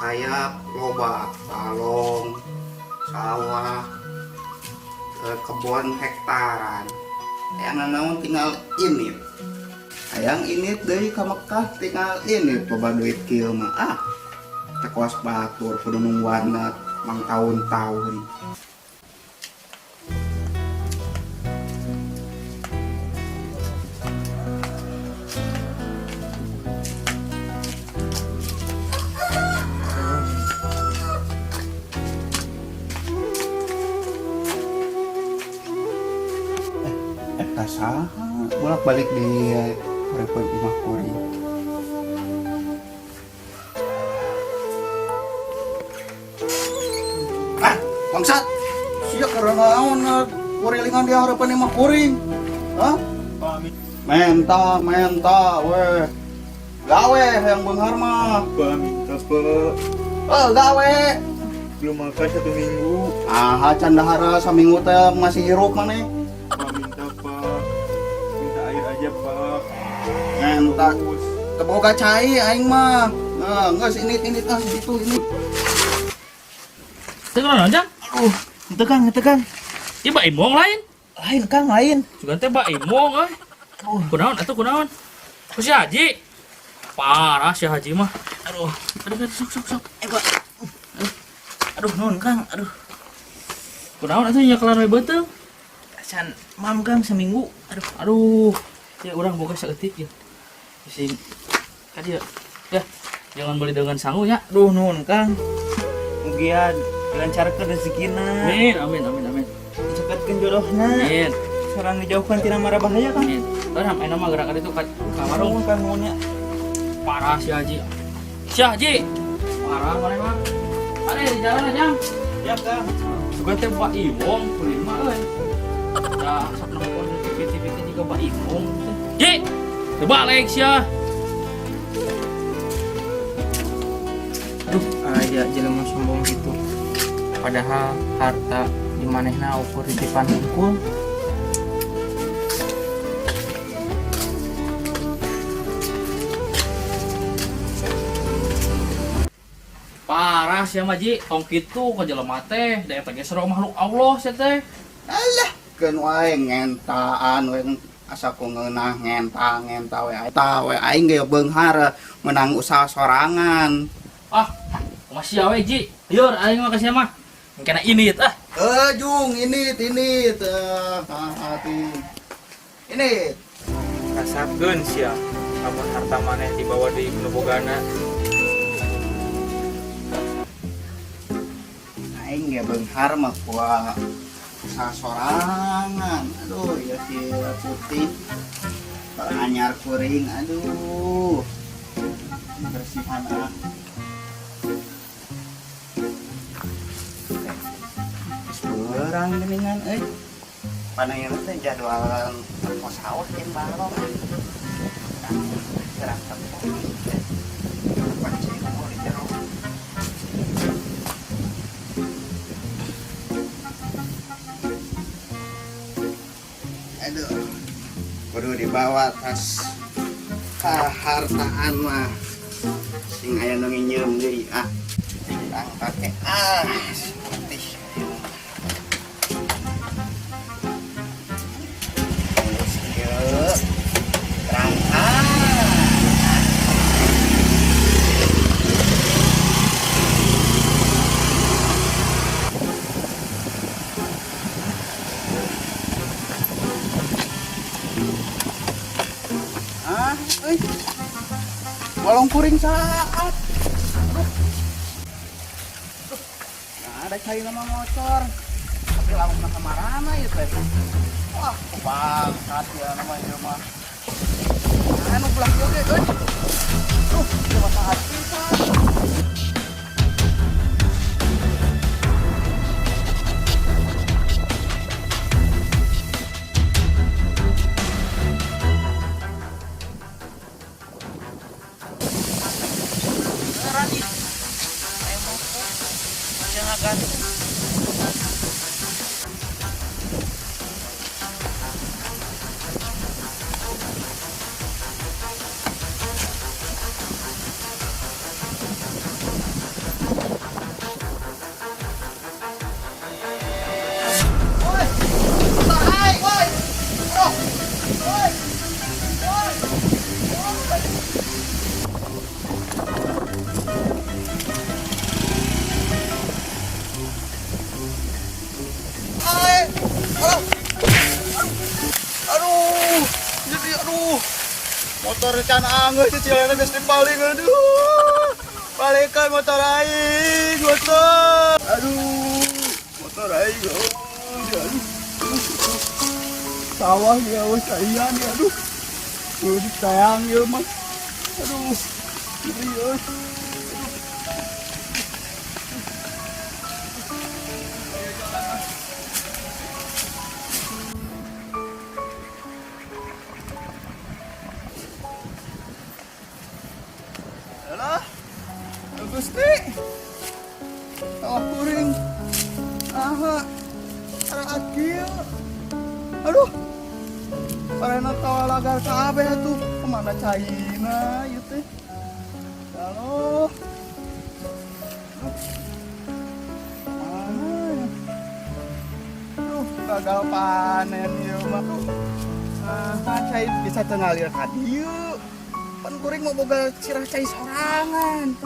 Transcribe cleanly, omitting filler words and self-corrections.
Kaya loba balong sawah, kebon hektaran. Hayang naon tinggal ini. Hayang ini deui ka Mekah tinggal ini, loba duit kieu mah ah. Teu kawas batur kudu nungguan mang tahun-tahun. Eta saha bolak-balik di hareupeun imah kuring. Ah, bangsat. Sia karena naon kurilingan di hareupeun imah kuring? Hah? Menta, menta, weh. Gawe yang beunghar mah. Pak, minta, Pak. Eh, gawe. Belum makan satu minggu. Ah, can dahara saminggu teh masih hirup maneh. Pak, minta, Pak. Minta air aja, Pak. Menta. Terus. Teu boga cai aing mah. Nah, geus ini tas itu ini. Teu naon, Jang? Aduh, itu Kang, itu Kang. Ieu Mbak Imong lain. Lain Kang, lain. Sugan teh Mbak Imong euy. Kunaon atuh kunaon? Ku si Haji. Parah si Haji mah. Aduh, aduh, aduh, sok sok sok. Eh, Pak. Aduh, nuhun Kang, aduh. Kunaon atuh nyekelan we beuteung? Can mam Kang seminggu. Aduh, Aduh, ya urang boga saeutik ya. Sing ka dieu. Ya, jangan beli dengan sangu ya. Aduh nuhun Kang. Mugia dilancarkeun rezekina. Amin, amin, amin, amin. Diceketkeun jodohna. Amin. Sareng dijauhkan tina mara bahaya Kang. Amin. Tah, enak mah gerak itu ka warung. Nuhun Kang, nuhun nya. Parah si Haji. Si Haji. Parah mana mah. Ada di jalan aja. Ya Kang. Sugan teh Mbak Imong kuring mah euy. Da sok nonton di TV-TV teh juga Mbak Imong. Ji, terbalik sia. Aduh, aya jelema sombong gitu. Padahal harta di manehna ukur titipan hungkul. Parah sia mah Ji, tong kitu ka jelema teh, da eta ge sarua makhluk Allah sia teh. Alah, keun wae ngentaan we asa ku ngeunah ngenta ngenta we. Ta we aing ge beunghar menang usaha sorangan. Ah, masih we Ji. Lieur aing mah ka sia mah. Kena ini ah. Eh, Jung, ini teh hati. Ini Rasakeun sia lamun harta maneh dibawa di nu bogana. Aing ge beunghar mah kuah usaha sorangan. Aduh, ya si putih anyar kuring, aduh. Bersihan ah. Geus beurang geuningan euy. Panayeuna teh jadwal tempo sawah jeung balong. Gerang tempo. Pancing di jero. Aduh. Kudu dibawa tas kahartaan mah. Sing aya nu nginjeum deui ah. Tang pake ah si putih. Terus ieu. Terang ah. Ah, euy. Bolong kuring saat. Aduh. Aduh. Nah, ada cai nama motor. Tapi langsung ke marana ya teh. Wah, bangsat ya nama ieu mah. Anu belah ieu ge euy. Duh, coba saat pisan. Beneran ih. Ayo motor. Jangan gantung. Motor can anggeus, cicilana geus dipaling, aduh. Balikan motor aing, motor. Aduh, motor aing. Oh, aduh. Aduh. Sawah ya, wes caian ya, aduh. Aduh, sayang ya mah. Aduh. Ngeri euy. Alah, Gusti. Sawah kuring. Aha. Ada akil. Aduh. Parena kawalagar kabeh atuh. Kemana caina ieu teh? Halo. Aduh. Mana ya? Aduh, gagal panen ieu mah. Aduh. Ah, cai bisa teu ngalir ka dieu. Pan kuring mau boga sirah cai sorangan.